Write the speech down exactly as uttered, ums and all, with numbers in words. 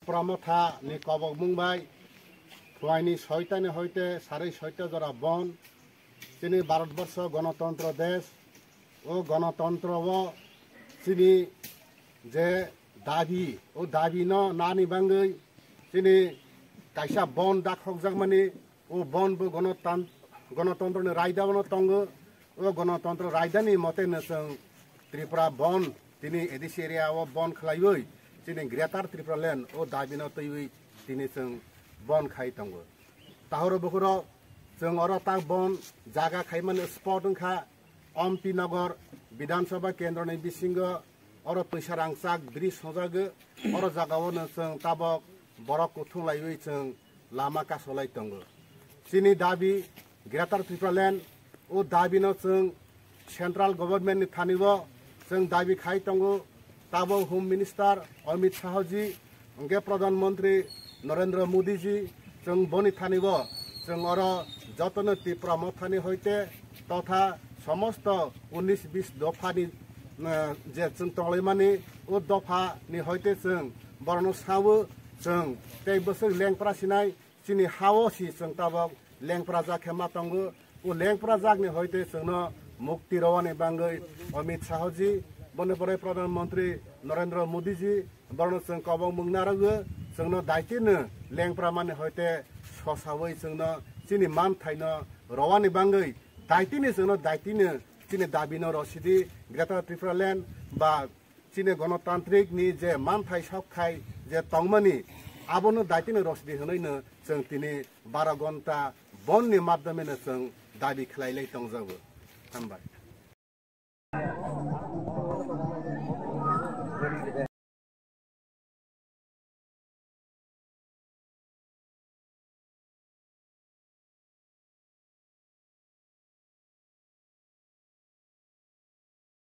Pramotha ni kobok mung bai phuaini soita ni hoite sarui soita jora bon. Chini Bharatborsho Ganatantro desh, o Ganatantro o chini je dabi, o dabi no nani bangwi chini kaisa bon dakhokjakmani, o bon bo Ganatan-, Ganatantro ni raida bono tongo. O Ganatantro raida ni mote no chwng Tripura bon, tini A D C area o bon khlaiwi chini Greater Tripura Land o dabi no twiwi tini chwng bon khai tongo. Tahoro bukhuro chwng oro tak bon jaga khaimani spot wngkha Ompi Nagar Bidhan Sabha Kendro ni bisingo oro twisa rangchak bridge songjago, oro jaga o no chwng tabok borok kuthung laiwi chwng lama kasolai tongo. Chini dabi Greater Tripura Land, o dabi no chwng Central Government ni thani o chwng dabi khai tongo. Tabok Home Minister Amit Shah ji, hwnkhe Pradhan Mantri Narendra Modi ji, chwng boni thani o chwng oro jotono Tipra Motha ni hoite totha somosto unis bis dopha ni, eh, je chwng tonglaimani, o dopha ni hoite chwng borokno sao chwng tei bwswk lengpra sinai, chini ha-o si chwng tabok lengpra jak khe ma tongo. O lengpra jak ni hoite chwngno mukti rwani bangwi Amit Shah ji, boni pore Pradhan Mantri Narendra Modi ji, borokno chwng kobok mung narwgo, chwngno daitino lengpra mani hoite sosawi chwngno chini manthaino rwani bangwi daitini chwngno daitino chini dabino rosidi Greater Tripura Land ba chini Ganatantrik ni je manthai sokthai je tongmani, abono daitino rosidi hwnwi no chwng tini baro gonta bon ni madhyame no chwng dabi khlai lai tongjago. Hambai.